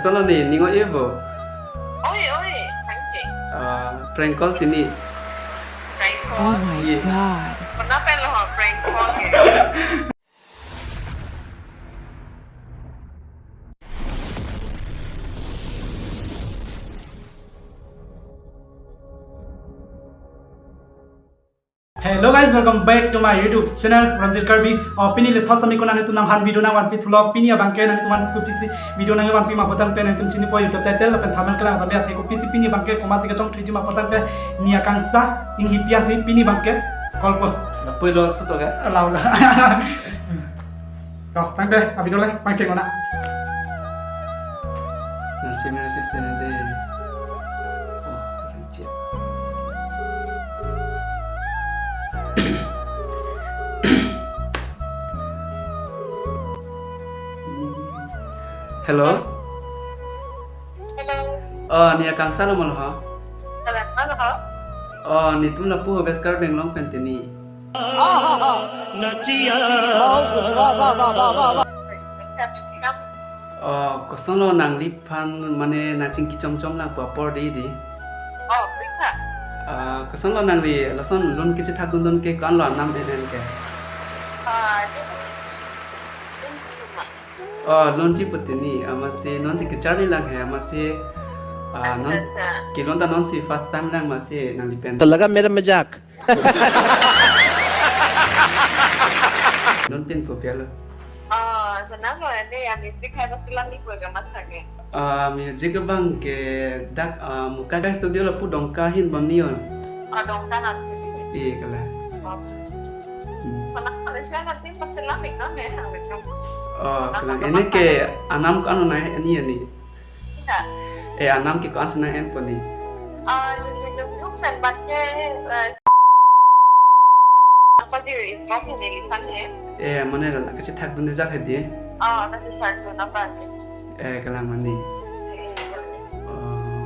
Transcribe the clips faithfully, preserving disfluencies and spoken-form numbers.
Solo ni, ning oi-e bo? Oi, oi, thank you. Ah, prank call tini. Prank call? Oh my God. Pernah pen lo prank call ke? Hello guys, welcome back to my YouTube channel, Ranjit Karbi. Oh, pini le thos ami ko nanglitum nangphan video nangvanpi thulo, pini abangke nanglitum aphan kopisi video nangvanpi ma putangte nanglitum chinipo, YouTube title lapen thumbnail kelang tame athe kopisi pini abangke komatsi kachongthuiji ma putangte Nia Kangsa Enghipi si pini abangke call po. Lapu-i lo photo ke? Lau la. To, tangte, a video le pangcheng ona. Nasib nasib sene de. Oh, orang cik. Hello. Hello. Oh, Nia Kangsa lo ma lo ha? Hello, hello. Oh, netum lapu West Karbi Anglong pen tini. Oh, koson lo nangliphan mane nangchingki chomchom lang pu apor dei dei. Oh, bisa. Ah, koson lo nangli lason lun kachethak dundun ke ko-an lo anam en en ke? Ah, ini, ini cuma. Oh, lun chipo tini, amatsi nonsi kacharli lang he, amatsi, ah, non, अच्छा, अच्छा। Kelun ta nonsi first time lang amatsi nangli pen. तो लगा मेरा मजाक। Non pen pu pi lo? Ah, senang lo ini ya, music hai pasti lami ko gamat sake. Ah, music abangke dak, ah, Muka Studio lapu Dongka ahin bom ni on. Ah, Dongka nanti. Iya, kalang. Oh. Hmm. Pernah Malaysia nanti pasti lami kan ya, yang itu. Oh, kalang. Ini ke anam ko-an lo nai, ini ya ni. Iya. Eh, anam ke ko-an si nang enpo ni? Ah, yung, yung, yung, yung, pen bak ke, eh, apa sih, info ini di sana ya? Eh, mane la kachethak dun jak he dei. Ah, kachethak dun apa? Eh, kalang mane. Iya. Oh.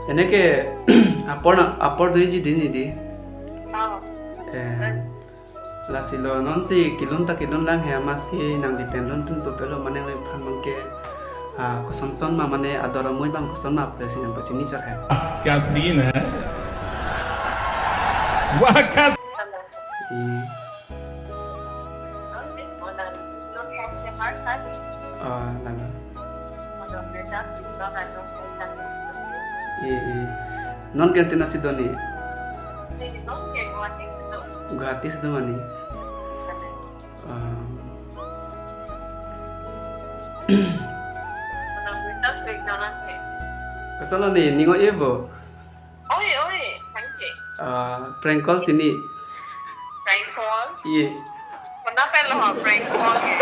Ini ke apor na, apor doji dei ni dei. Oh. Eh. Lasi lo nonsi kelun ta kelun lang he, amatsi nangli pen lun pen pu pi lo, mane nangliphan abangke, ah, koson son ma, mane ador amoi abang koson ma pu si nangpachini chot he. क्या सीन है? वाह, क्या Hmm. Ah, lalo. Iya, iya. Non ke antina si do ni? Guwahati si do ma ni? Ah. Koson lo ni, ning oi-e bo? Oi, oi, thank you. Ah, prank call tini. Prank call? Iya. Pernah pen lo prank call ke?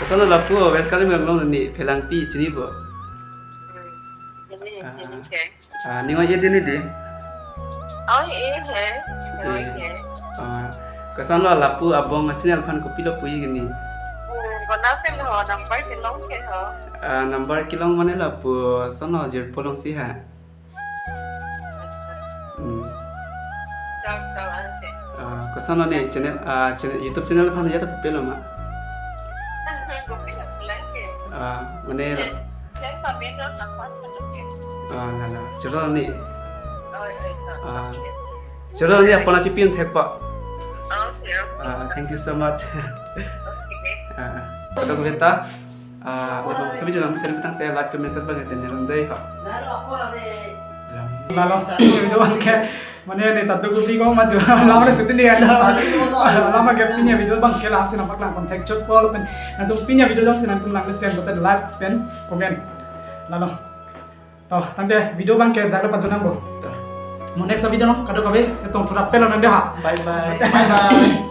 Koson lo lapu West Karbi Anglong ni Phelangpi, chini bo? Hmm, ini, ah, ini ke. Ah, ning oi-e dei ni dei? Oi-e he. Oi-e. Ah, koson lo lapu abong a-channel aphan kopilo puji ke ni? Hmm, pernah pen lo, number kelong ke ho? Ah, number kelong mane lapu koson lo Jirpo along si ha. Hmm. Chok, chok, ante. Ah, koson lo ni channel, ah, channel, YouTube channel aphan ya ta kopilo ma? Kopilo pulang ke. Ah, mane la- Channel kami do apa satu ke. Ah, lalo. Choro ni. Oh, iya, iya. Ah. Choro ni apor nangchipi un thek po. Okay, okay. Ah, thank you so much. Okay. Ah, kadokave ta. Ah, laso video nang share tangte like, comment, share bang tene rum dei ha. Lalo, video abangke mane ne tatu kupi ko maju. Lama na chuti ni ada. Lama ke pini video abangke la si nangpaklang contact chot po pen. Nanglitum pini video jongsi nangtum lang share button, like pen comment. Lalo. To, tangte video abangke dak le pajut nang bo. To. Mo next video along kadokave chetong thurap pelo nang dei ha. Bye bye. Bye bye.